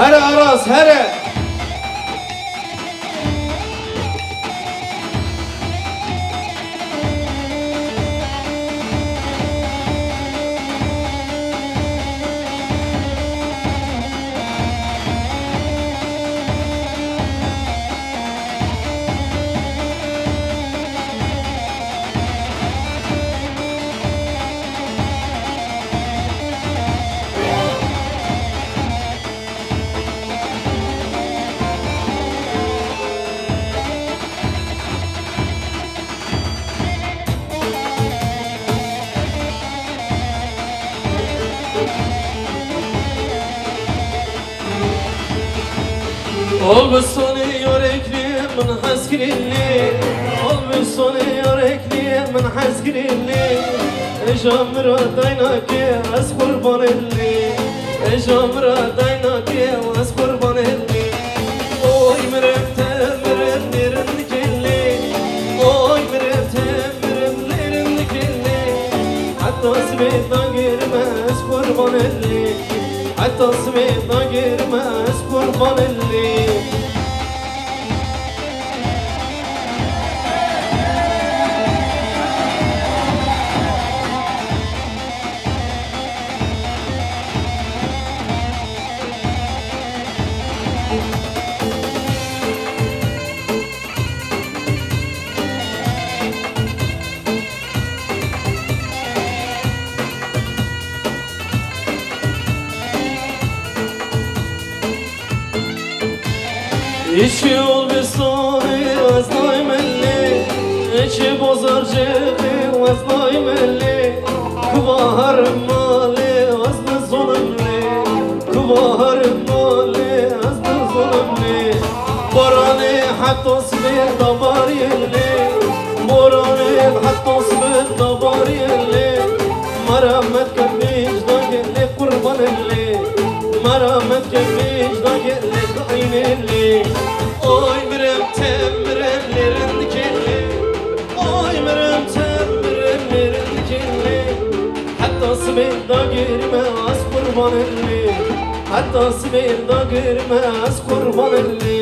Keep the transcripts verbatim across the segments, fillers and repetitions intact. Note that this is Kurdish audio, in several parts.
Here Aras, here! Olbistonê yoreklî min hez kirînî, Olbistonê yoreklî min hez kirînî. Eja min ra daynakê ez qurbanê lê, eja min ra daynakê ez qurbanê lê. Oy mirim te mirim nêrin dikê lê, oy mirim te mirim nêrin dikê lê. Heta sibê dagirme ez qurbanê lê. Heta sibê dagirme ez qurbanê lê. Îçî Olbistonê ez nayme lê, îçî Bozarcixê ez nayme lê. Kuva herim malê ez nizonim lê, kuva herim malê ez nizonim lê. Boranê heta sibê da bariyê lê, boranê heta sibê da bariyê lê. Meramet ke bêj da gelê qurbanê lê. Meramet ke bêj da gelê kaynê lê. Oy mirem te mirem lêrin dikê lê. Oy mirem te mirem lêrin dikê lê. Heta sibê dagirme ez qurbanê lê. Heta sibê dagirme ez qurbanê lê.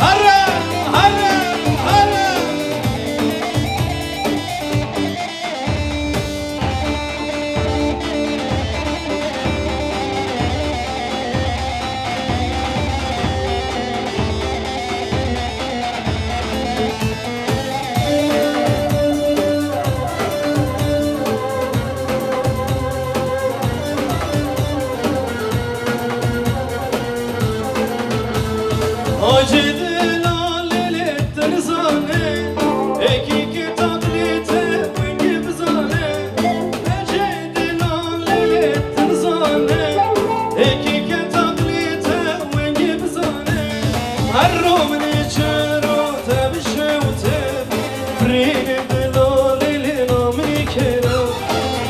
Here! Here! Here! Hacı Delal ele terzane, eki ke taklite wengî bizane. Hacı Delal ele terzane, eki ke taklite wengî bizane. Her ro min ê çiro te bişewte, birînê Delal ele namê kera,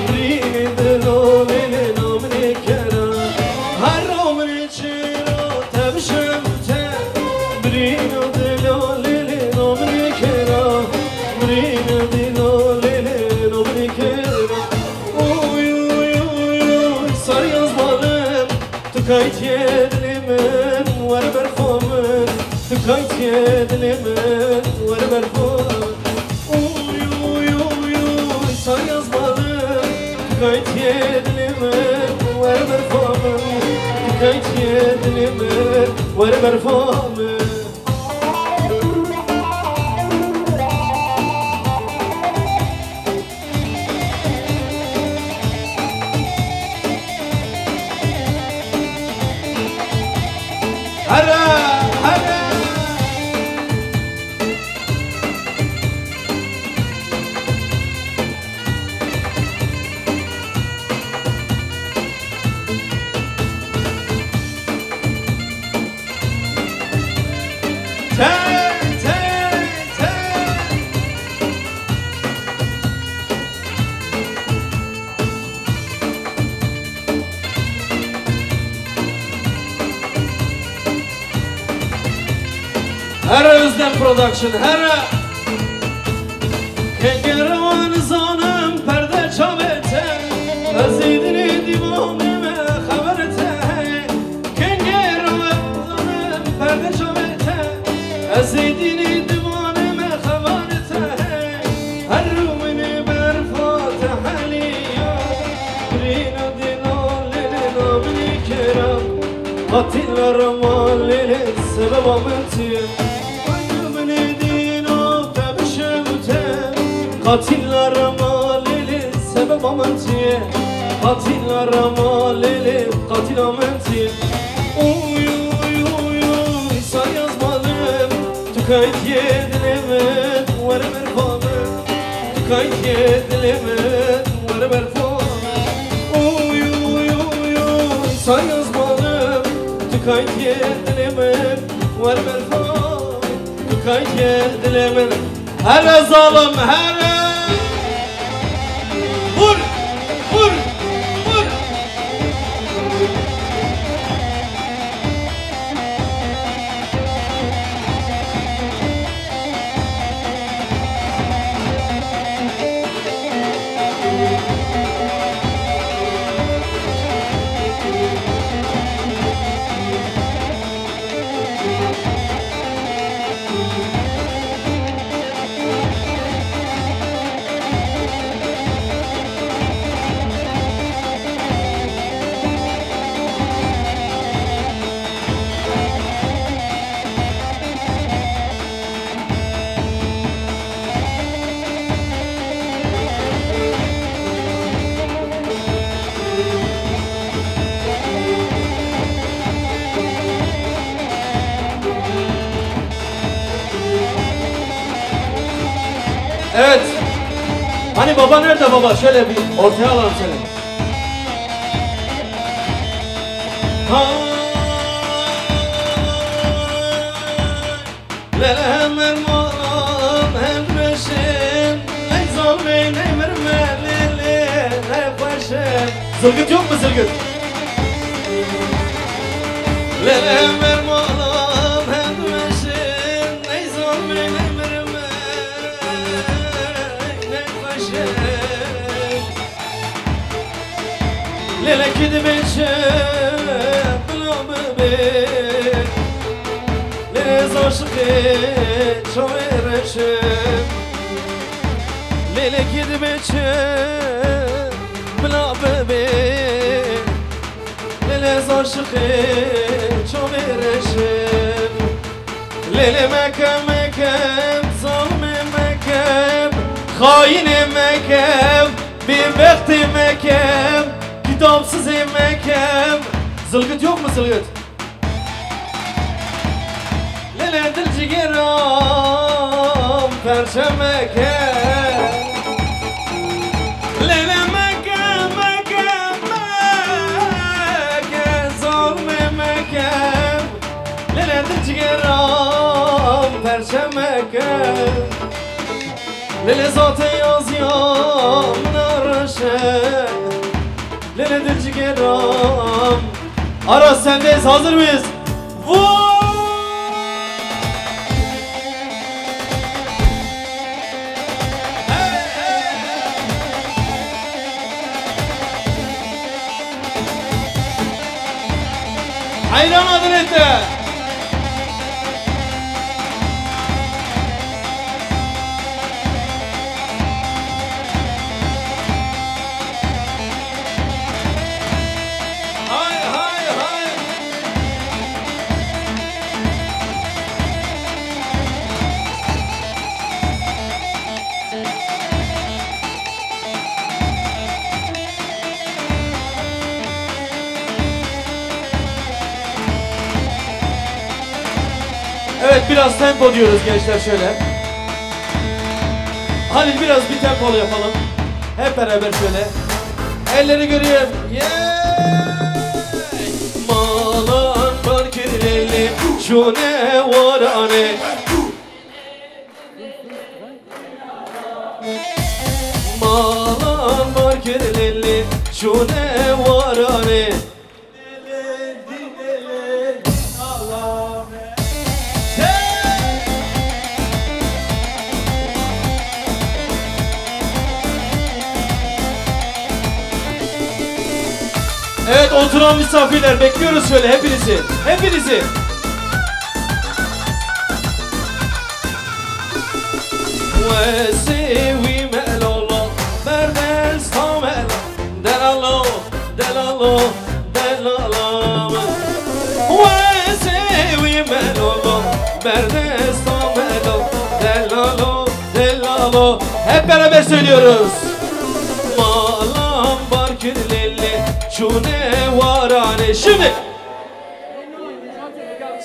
birînê Delal ele namê kera. Her ro min ê çiro te bişewte, birînê Delal ele namê kera, birînê Delal ele namê kera. Oy, oy, oy, oy, Saryaz balım, tu kaytiyê dilê min, were berfa min, tu kaytiyê dilê min, were berfa min. Oy, oy, oy, oy, Saryaz balım, tu kaytiyê dilê min, were berfa min, tu kaytiyê dilê min, were berfa min. Here, here. Production, here. Kengere wan zanim perde çavê te, ez ê dinê dîvanê me xeber te. Kengere wan zanim perde çavê te, ez ê dinê dîvanê me xeber te. Her rû min ê berfa te heliya, birîna dîna lê lê namî kêra. Qatîla rema lê lê sebeba min tu ye. Qatîla rema lê lê sebeba min tu ye. Qatîla rema lê lê qatîla min tu ye. Uy, uy, uy, uy, sayaz balim. Tu kaytiyê dilê min, were berfa min. Tu kaytiyê dilê min, were berfa min. Uy, uy, uy, uy, sayaz balim. Tu kaytiyê dilê min, were berfa min. Tu kaytiyê dilê min. Here zalim, here! Vur! Vur! Vur! Evet. Hani baba nerede baba? Şöyle bir ortaya alalım seni. Ha. Lele hem ermanam hem reşim, ney zalmê ney mirme, lele ney xweşim. Zılgıt yok mu zılgıt? Lele hem ermanam hem reşim, ney zalmê ney mirme, ney xweşim. Lêlekî dibê çi bila bibê. Lêlê zaşiqê çavê reşim. Lêlekî dibê çi bila bibê. Lêlê zaşiqê çavê reşim. Lêlê mekem, mekem, zalimê mekem, xayinê mekem, bêbextê mekem, kitapsizê mekem. Zılgıt yok mu zılgıt? Lêlê dil cigêram perçe mekem. Lêlê mekem, mekem, mekem, zalimê mekem. Lêlê dil cigêram perçe meke. Lêlê zatê yaziya min a reşe. Lêlê dil cigêram. Aras sendeyiz, hazır mıyız? Vur! Heyran adilete. Hay, hay, hay. Evet, biraz tempo diyoruz gençler şöyle. Halil, biraz bir tempolu yapalım. Hep beraber şöyle. Elleri göreyim. Yeah! Malan bar kirleli şune warane. Malan bar kirleli şune warane. Hey! Oturan misafirler, bekliyoruz şöyle hepinizi. Hepinizi. Wesê wî melolo, berdesta melo, delalo, delalo, delala min. Wesê wî melolo, berdesta melo, delalo, delalo. Hep beraber söylüyoruz. Malam bar kir lele, çûne warane. Şimdi.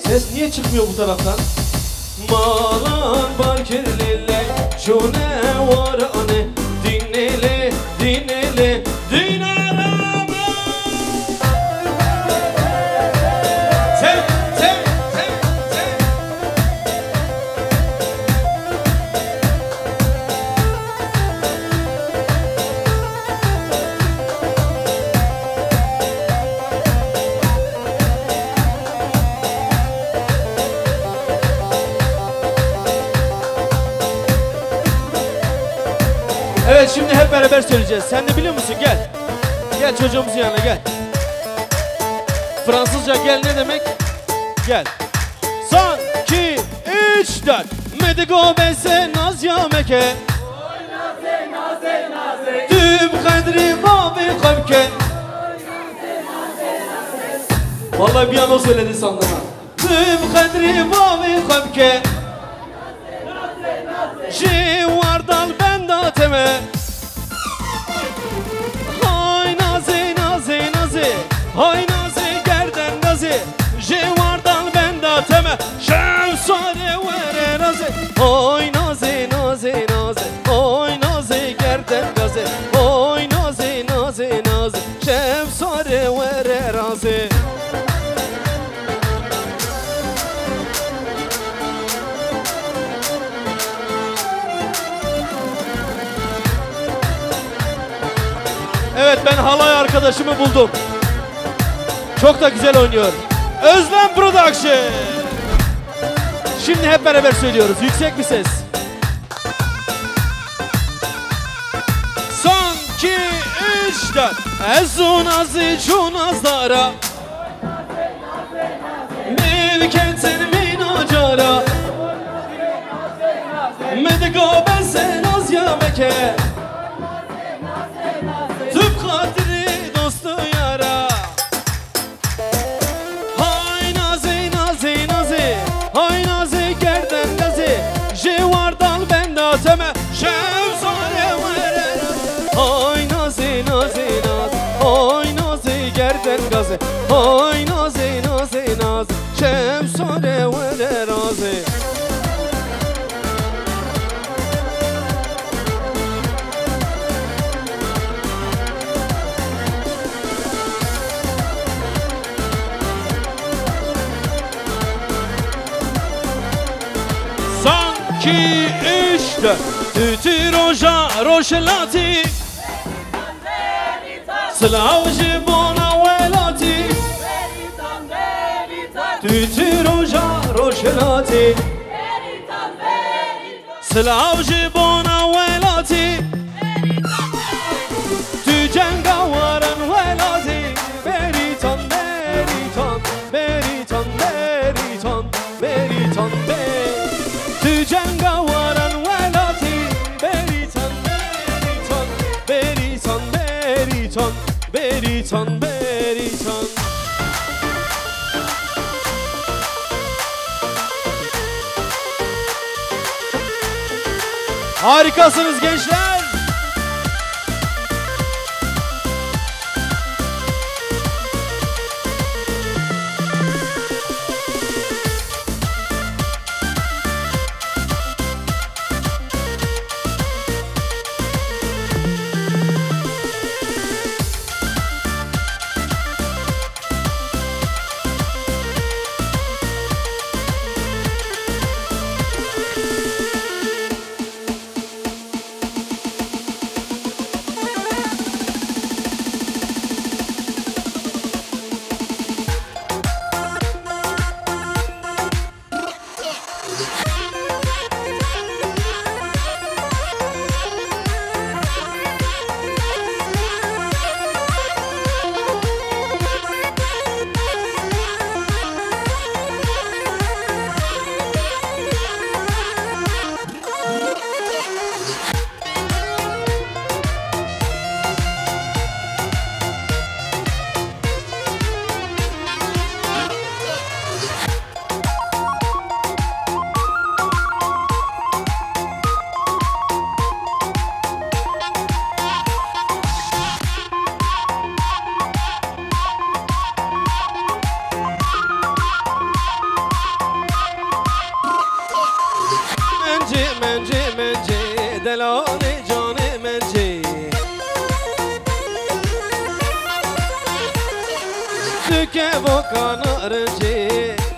Ses niye çıkmıyor bu taraftan? Malan bar kir lele, çûne warane, dîne le, dîne le, dîne le. Tem, tem, tem, tem. Evet, şimdi hep beraber söyleyeceğiz. Sen de biliyor musun? Gel. Gel çocuğumuzun yanına, gel. Fransızca gel ne demek? Gel. Son, iki, üç, dört. Me digo bese naz ya meke. Tu bi qedrî bavê xwe bike. Vallahi bir an o söyledi sandım ha. Tu bi qedrî bavê xwe bike. Ji wardal benda teme. Hay nazê, nazê, nazê. Hay nazê, gerden gazê. Ji wardal benda teme. Şev sare were razê. Hay nazê, nazê, nazê. Hay nazê, gerden gazê. Hay nazê, nazê, nazê. Şev sare were razê. Evet, ben halay arkadaşımı buldum. Çok da güzel oynuyor. Özlem Production. Şimdi hep beraber söylüyoruz. Yüksek bir ses. Son, iki, üç, dört. Ez û nazê çû nazdara. Min ketin mîna cara. Min digo bese naz ya meke. Tu bi xatirê dost û yara. Hay nazê, nazê, nazê. Hay nazê, gerden gazê. Ji wardal benda teme. Şev sare were. Hay nazê, nazê, nazê. Hay nazê, gerden gazê. Hay nazê, nazê, nazê. Şev sare were razê. Son, iki, üç, dört. Tu, tu roja rojhilatî. Silav ji bona welatî. Tu, tu roja rojhilatî. Silav ji bona welatî. Tu cengawaran welatî. Beritan, Beritan, Beritan, Beritan, Beritan, Be-, Tu cengawaran welatî. Beritan, Beritan, Beritan, Beritan, Beritan, Beritan. Harikasınız gençler. Canê min cî. Tu kevoka narincê,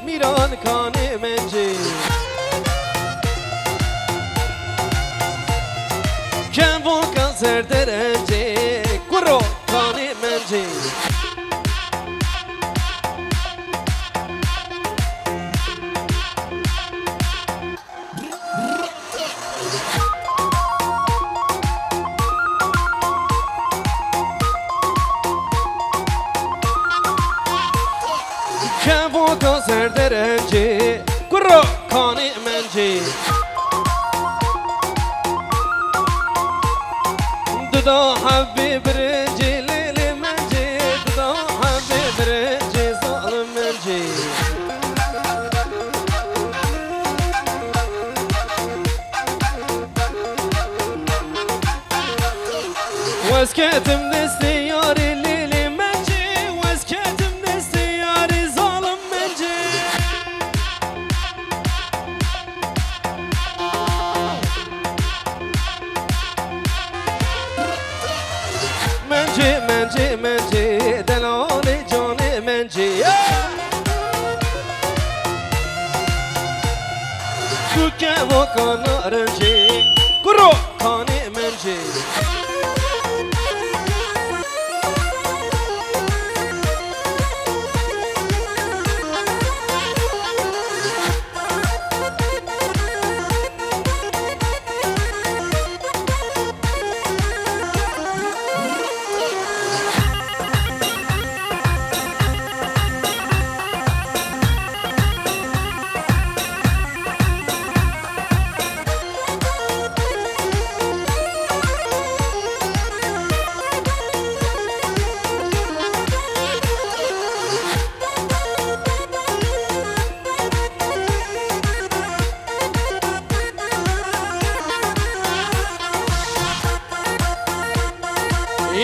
Mîran kanê min cî. Kevoka ser derencê, kuro kanê min cî. Kevoka ser derencê, kuro kanê min cî. Dida hevbê birincê, lêlê min cî. Dida hevbê birincê, zalim min cî. Wez ketim destê yarê, lêlê min cî. Wez ketim destê yarê, zalim min cî. Min cî, min cî, min cî, delalê canê min cî. Yeah! Tu kevoka narincê, kuro kanê min cî.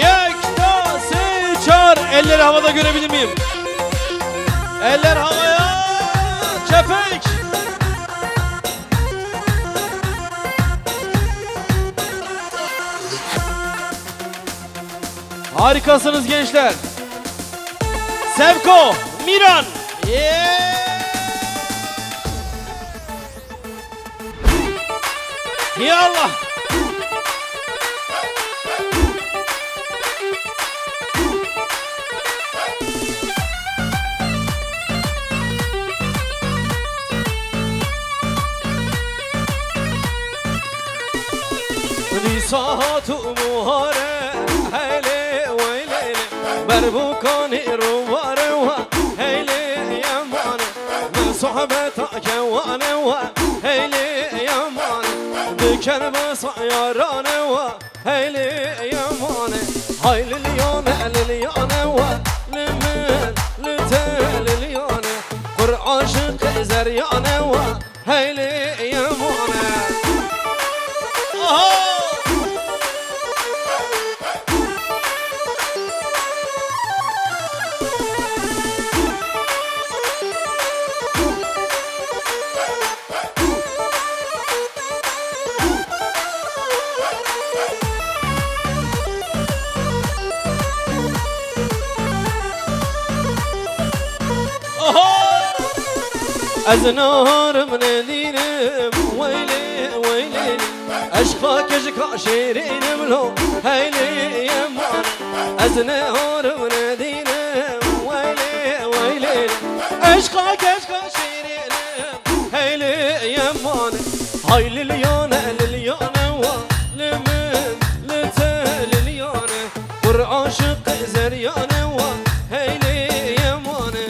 Yek, da, sê, çar. Elleri havada görebilir miyim? Eller havaya. Çepek. Harikasınız gençler. Sevko, Miran. Yeah! Ya Allah. Dîsa hat û muhare, heylê weylê, berbûkanî rûvare we, heylê yemane, min sohbeta kewane we, heylê yemane, diker besa yarane we, heylê yemane, hay liliyane, liliyane we, li min, li te liliyane, qur aşiqê zeryane we. Heylê yemane. Aha! Oho! Ez naharim nedînim, weylê, weylê. Eşqa keşka şêrînim lo, heylê yeman. Ez naharim nedînim, weylê, weylê. Eşqa keşka şêrînim, heylê yeman. Hay liliyane, liliyane wa, li min, li te liliyane. Qur aşiq zeryane wa, heylê yemane.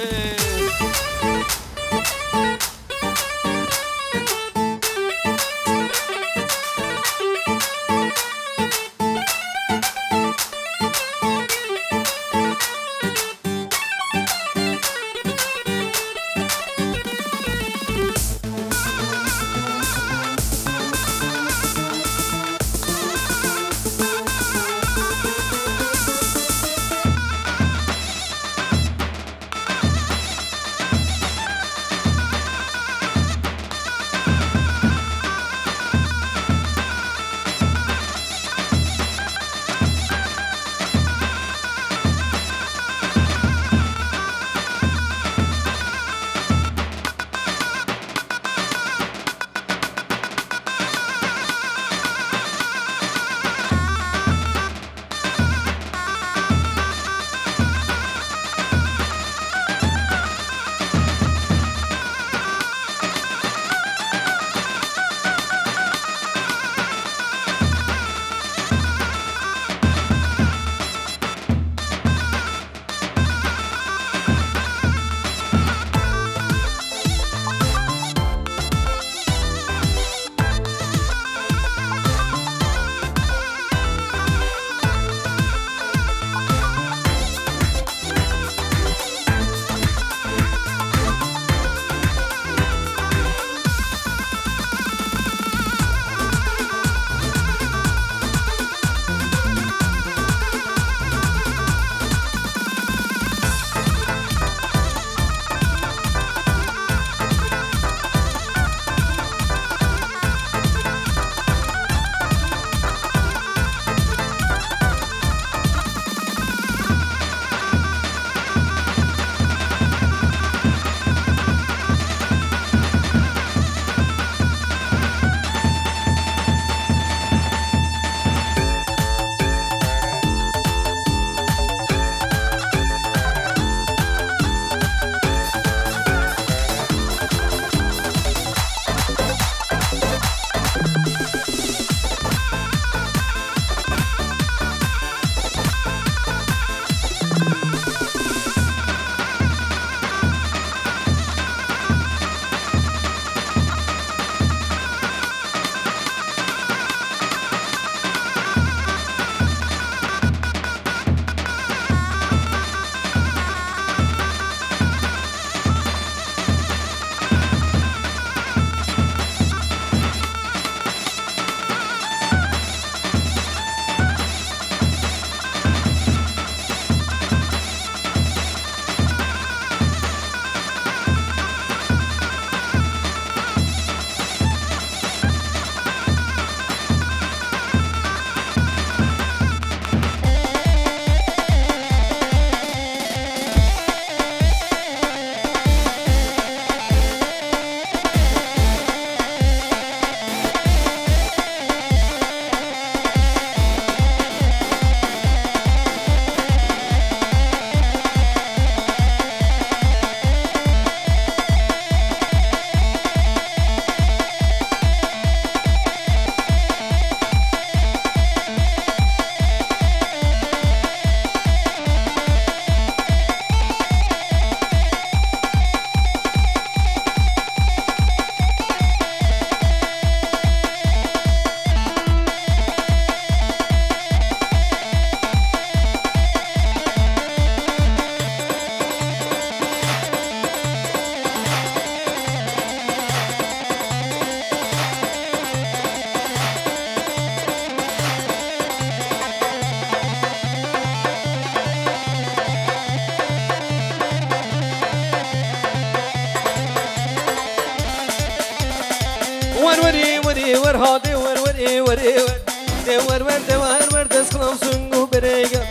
Ha de wer wer ê wer ê wer. De wer wer de wer wer dest xilam sung û berêge.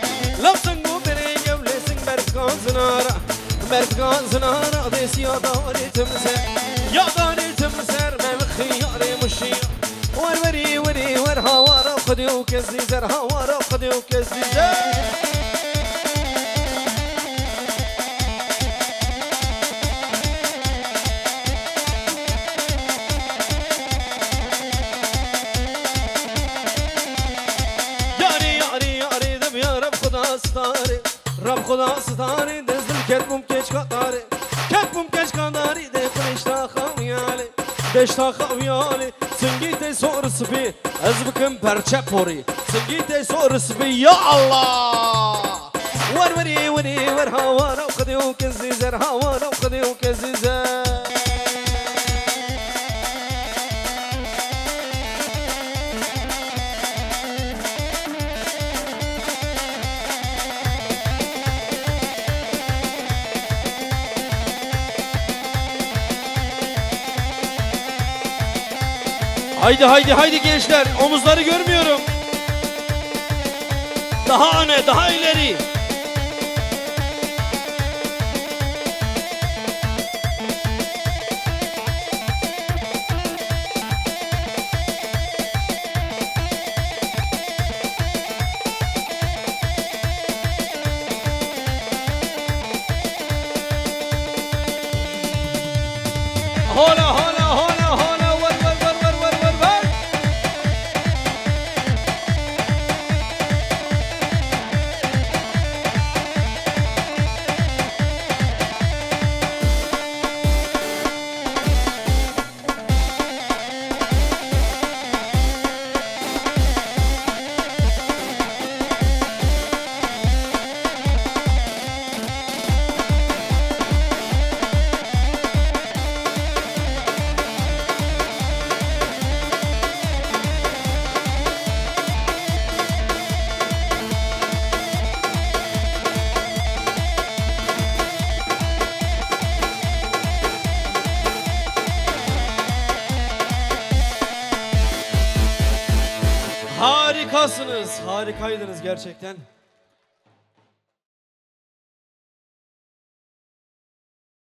Lam sung û berêge lê sung berfkan zinara. Berfkan zinara de siya darê tim ser. Ya darê tim ser me xiyarê muşiya. Wer wer ê wer ê wer hawara xwedê û kes dîzer hawara xwedê û kes dîzer. Yarê, yarê, yarê, de biya Reb Xuda starê. Reb Xuda starê, dezdim ketbûm keçka tarê. Ketbûm keçka darî, de xweşta xawiyalê. Deşta xawiyalê, singî tê sor spî. Ez bikim perçe porî. Singî tê sor spî, ya Allah! Wer werî, werî, wer hawara xwedê û kezî zer, hawara xwedê û kezî zer. Haydi, haydi, haydi gençler, omuzları görmüyorum. Daha öne, daha ileri. Hola, hola, hola, hola, wer, wer, wer. Harikasınız, harikaydınız gerçekten.